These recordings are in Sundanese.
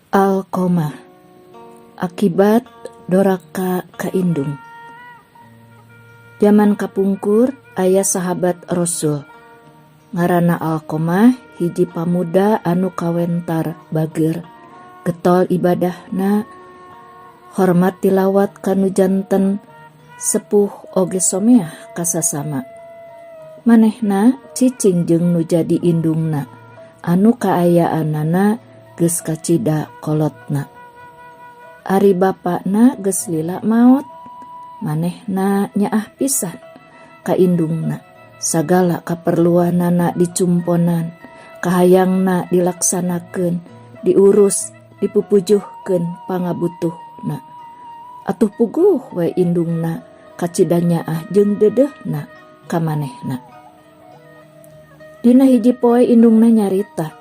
Alqomah akibat doraka ka indung. Jaman kapungkur aya sahabat Rasul ngaranna Alqomah hiji pamuda anu kawentar bager getol ibadahna hormat tilawat ka nu janten sepuh oge someah ka sasama. Manehna cicing jeung nu jadi indungna anu kaayaanana geus kacida kolotna. Ari bapana geus lila maot, manehna nyaah pisan ka indungna, sagala kaperluanana dicumponan, kahayangna dilaksanakeun, diurus, dipupujuhkeun pangabutuhna. Atuh puguh we indungna kacida nyaah jeung deudeuhna ka manehna. Dina hiji poe indungna nyarita,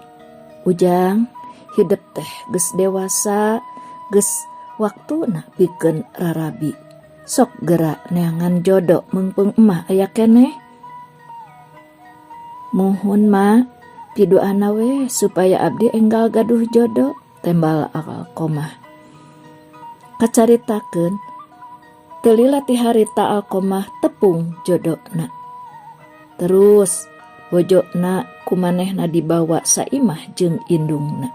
"Ujang, hidep teh geus dewasa, geus waktuna pikeun rarabi. Sok gera neangan jodo meungpeung emah aya keneh." "Muhun Ma, piduana we supaya abdi enggal gaduh jodo," tembal Alqomah. Kacaritakeun, teu lila ti harita Alqomah tepung jodona. Terus bojona ku manehna dibawa saimah jeung indungna.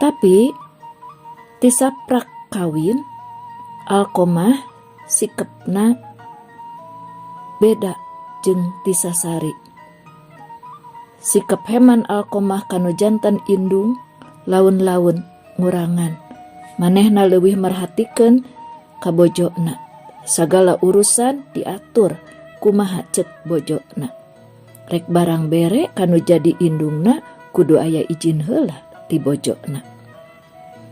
Tapi ti saprak kawin Alqomah sikepna beda jeung ti sasari. Sikep heman Alqomah ka nu janten indung laun-laun ngurangan. Manehna leuwih merhatikeun ka bojona. Sagala urusan diatur kumaha cek bojona. Rek barang bere ka nu jadi indungna kudu aya izin heula ti bojona.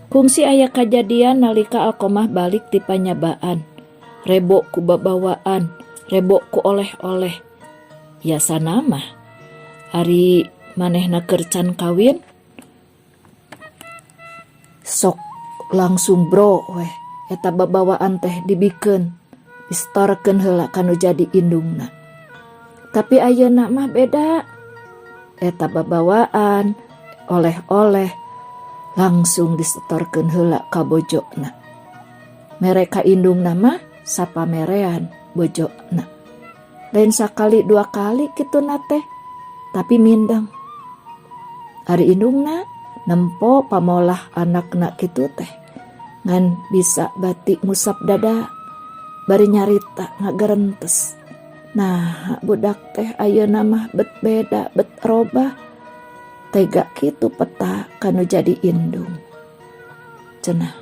Kungsi aya kajadian nalika Alqomah balik ti panyabaan. Rebo ku babawaan, rebo ku oleh-oleh. Biasana mah ari manehna keur can kawin sok langsung bro weh eta babawaan teh dibikeun, distorkeun heula ka nu jadi indungna. Tapi ayeuna mah beda. Eta babawaan, oleh-oleh langsung disetorkeun heula ka bojona. Mere ka indungna mah sapamerean bojona. Lain sakali dua kali kituna teh, tapi mindeng. Ari indungna nempo pamolah anakna kitu teh ngan bisa bati ngusap dada bari nyarita ngagerentes. Nah, budak teh ayeuna mah bet beda bet robah tega kitu peta kanu jadi indung. Cenah.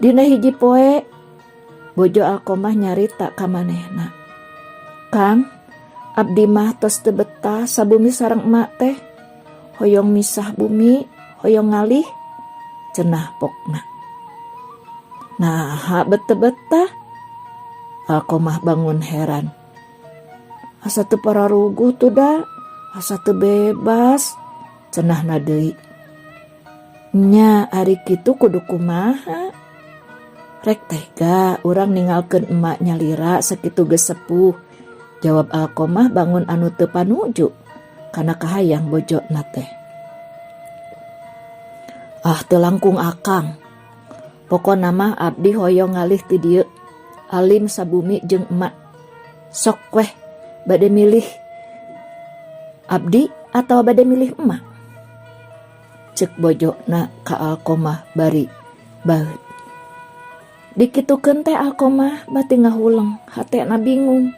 Dina hiji poe bojo Alqomah nyarita ka manehna. "Kang, abdi mah tos teu betah sabumi sareng emak teh. Hoyong misah bumi, hoyong ngalih," cenah pokna. "Naha bet teu betah?" Alqomah bangun heran. "Asa teu pararuguh tuh da, asa teu bebas," cenahna deui. "Nya ari kitu kudu kumaha? Rek tega urang ninggalkeun emak nyalira sakitu geus sepuh," jawab Alqomah bangun anu teu panuju kana kahayang bojona teh. "Ah, teu langkung akang. Pokona mah abdi hoyong ngalih ti dieu, alim sabumi jeung emak. Sok weh bade milih abdi atawa bade milih emak," cek bojona ka Alqomah bari baeud. Dikitukeun teh Alqomah bati ngahuleng, hatena bingung.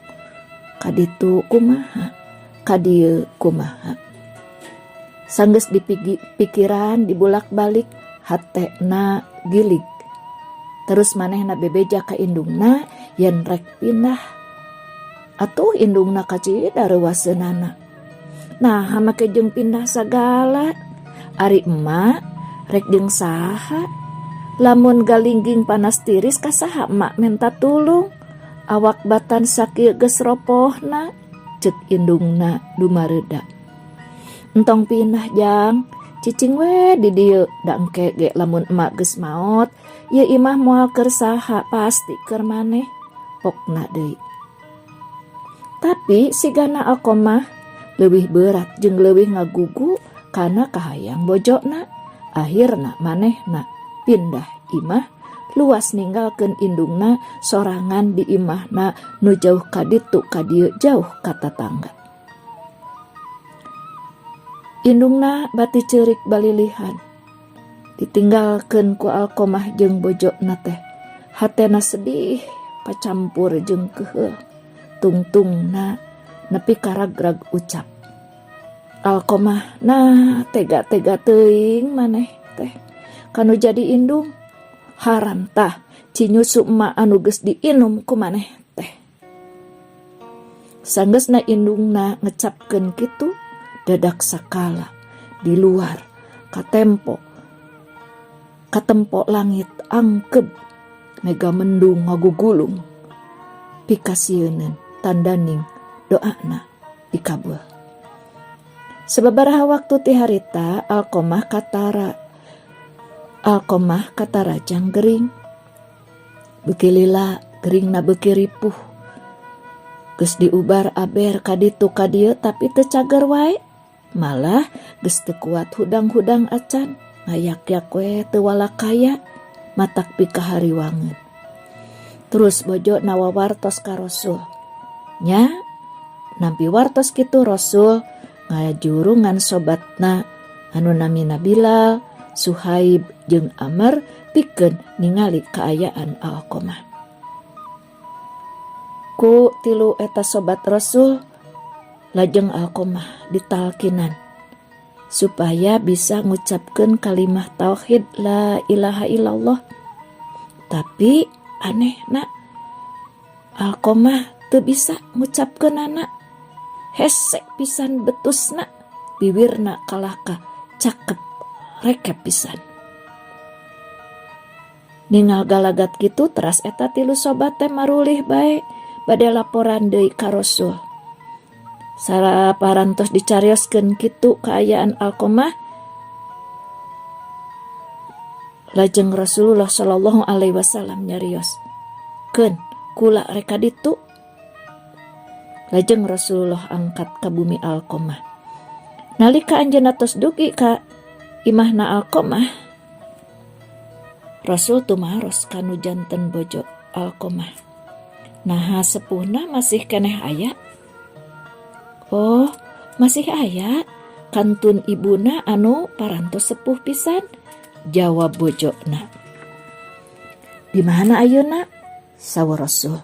Kaditu kumaha, ka dieu kumaha. Sanggeus dipikiran dibulak-balik hatena gilig. Terus manehna bebeja ka indungna yen rek pindah. Atuh indungna kacida reuwaseunana. "Naha make jeung pindah sagala? Ari emak rek jeung saha? Lamun galingging panas tiris ka saha emak menta tulung? Awak batan sakieu geus ropohna," cek indungna dumareuda. "Entong pindah, Jang, cicing we di dieu, da engke ge lamun emak geus maot, ieu imah moal keur saha, pasti keur maneh," pokna deui. Tapi sigana Alqomah leuwih berat jeung leuwih ngagugu kana kahayang bojona. Akhirna manehna pindah imah luas ninggalkeun indungna sorangan di imahna nu jauh ka ditu ka dieu jauh ka tatangga. Indungna bati ceurik balilihan ditinggalkeun ku Alqomah jeung bojona teh hatena sedih pacampur jeung keuheul tungtungna nepi ka ragrag ucap Alqomah nah tega-tega teuing maneh teh kanu jadi indung haram tah cinyusu emak anu geus diinum ku maneh teh. Sanggeusna indungna ngecapkeun kitu dadak sakala di luar katempo katempo langit angkeb mega mendung ngagugulung pikasieuneun tandaning doana dikabul. Sababaraha waktu ti harita Alqomah katara Alqomah katarajang gering. Beuki lila geringna beuki ripuh. Geus diubar aber ka ditu ka dieu tapi teu cager wae. Malah geus teu kuat hudang-hudang acan ngayak-yak we teu walakaya matak pikahariwangeun. Terus bojona wawartos ka Rasul. Nya nampi wartos kitu Rasul ngajurungan sobatna anu namina Bilal, Suhaib jeung Amr pikeun ningali kaayaan Alqomah. Ku tilu eta sobat Rasul lajeng Alqomah ditalkinan supaya bisa ngucapkeun kalimah tauhid la ilaha illallah. Tapi anehna Alqomah teu bisa ngucapkeunana. Hese pisan betusna biwirna kalahka cakep rekep pisan. Ningal galagat kitu teras eta tilu sobat teh marulih bae bade laporan deui ka Rasul. Saraparantos dicarioskeun kitu kaayaan Alqomah lajeng Rasulullah sallallahu alaihi wasallam nyarios, "Keun kula rek ka ditu." Lajeng Rasulullah angkat ka bumi Alqomah. Nalika anjeunna tos dugi ka imahna Alqomah, Rasul tumaros ka nu janten bojo Alqomah. Naha sepuhna masih keneh aya? Oh, masih aya. Kantun ibuna anu parantos sepuh pisan, jawab bojona. Di mana ayeuna? Saur Rasul.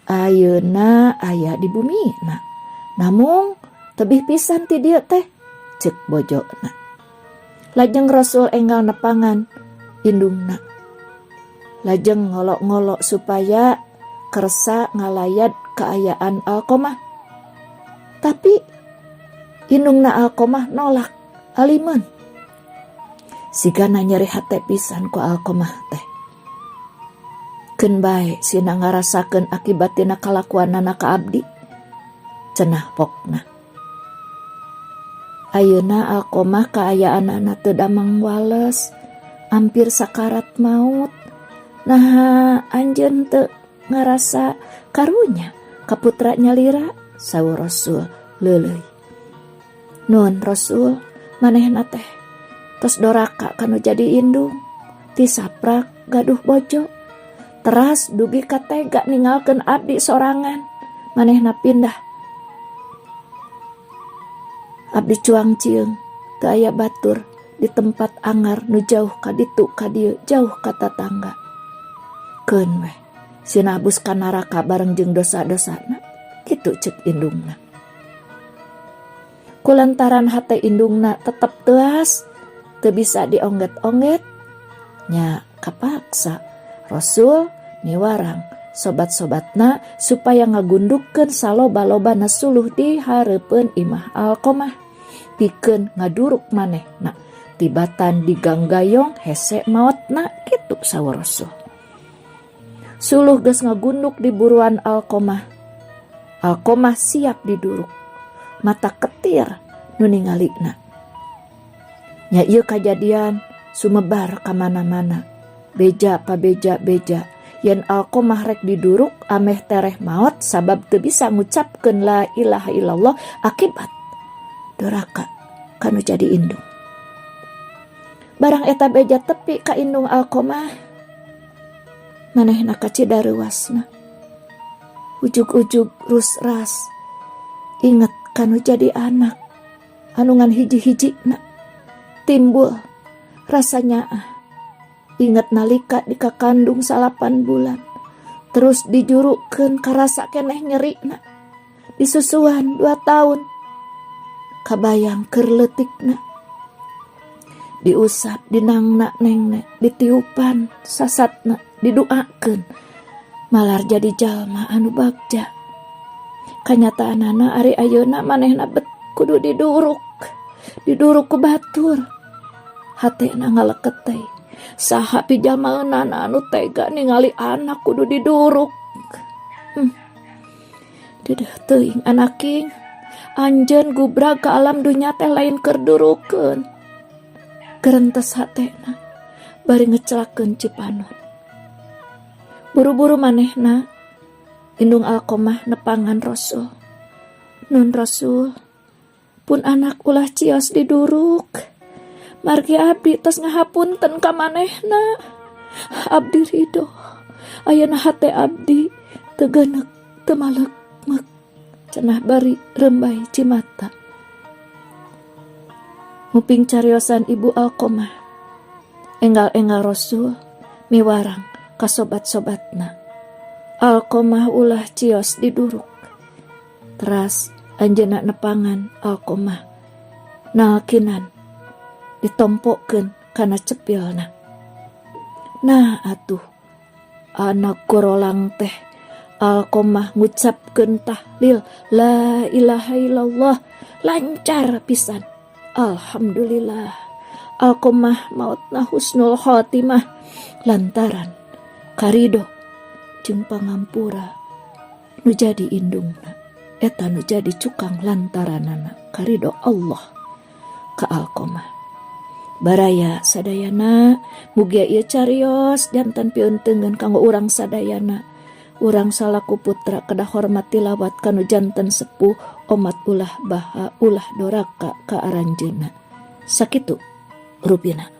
Ayeuna aya di bumina. Namung tebih pisan ti dieu teh, ceuk bojona. Lajeng Rasul enggal nepangan indungna. Lajeng ngolok-ngolok supaya kersa ngalayat kaayaan Alqomah. Tapi indungna Alqomah nolak alimeun. Sigana nyeri hate pisan ku Alqomah teh. Keun bae sina ngarasakeun akibat tina kalakuanana ka abdi. Cenah pokna. Ayeuna Alqomah kaayaanana teu damang wales, ampir sakarat maut. Naha anjeun teu ngarasa karunya ka putra nyalira, saur Rasul leuleuy. Nun Rasul, manehna teh tos doraka kanu jadi indung, ti saprak gaduh bojo. Teras dugi ka tega ninggalkeun abdi sorangan, manehna pindah. Abdi cuang cieung, teu aya batur di tempat angar nu jauh ka ditu ka dieu jauh ka tatangga. Keun weh, sina abus ka naraka bareng jeung dosa-dosana, kitu ceuk indungna. Kulantaran hate indungna tetep teuas, teu bisa diongget-ongget, nya kapaksa Rasul miwarang sobat-sobatna supaya ngagundukkeun saloba-lobana suluh di hareupeun imah Alqomah pikeun ngaduruk manehna tibatan diganggayong hese maotna, kitu saur Rasul. Suluh geus ngagunduk di buruan Alqomah. Alqomah siap diduruk. Mata ketir nu ningalina. Nya ieu kajadian sumebar ka mana-mana. Beja pabeja beja yen Alqomah rek diduruk ameh tereh maot sabab teu bisa ngucapkeun la ilaha illallah akibat doraka kanu jadi indung. Barang eta beja tepi ka indung Alqomah, manehna kacida reuasna. Ujug-ujug rusras inget kanu jadi anak anu ngan hiji-hijina, timbul rasa nyaah inget nalika dikakandung 9 bulan, terus dijurukeun, karasa keneh nyerina, disusuan 2 tahun, kabayang keur leutikna, diusap dinangna nengnek, ditiupan sasatna, diduakeun malar jadi jalma anu bagja. Kanyataanana ari ayeuna manehna bet kudu diduruk, diduruk ku batur. Hatena ngaleket teh, saha pijalmaeunana anu tega ningali anak kudu diduruk? Deudeuh teuing anaking, anjeun gubrag ka alam dunya teh lain keur durukeun, gerentes hatena bari ngecelakeun cipanon. Buru-buru manehna indung Alqomah nepangan Rasul. "Nun Rasul, pun anak ulah cios diduruk, margi abdi tos ngahapunten ka manehna. Abdi ridho ayeuna, hate abdi teu geuneuk, teu malekmek," cenah bari rembay cimata. Nguping cariosan ibu Alqomah, enggal-enggal Rasul miwarang ka sobat-sobatna, "Alqomah ulah cios diduruk." Teras anjeunna nepangan Alqomah, nalkinan ditompokeun kana cepilna. Nah atuh, anak gorolang teh Alqomah ngucapkeun tahlil la ilaha illallah lancar pisan. Alhamdulillah, Alqomah mautna husnul khotimah lantaran karido jeung pangampura nu jadi indungna. Eta nu jadi cukang lantaranana karido Allah ka Alqomah. Baraya sadayana, mugia ieu carios janten piunteungeun kanggo urang sadayana. Urang salaku putra kedah hormat tilawat kanu janten sepuh, omat ulah baha, ulah doraka ka aranjeunna. Sakitu rupina.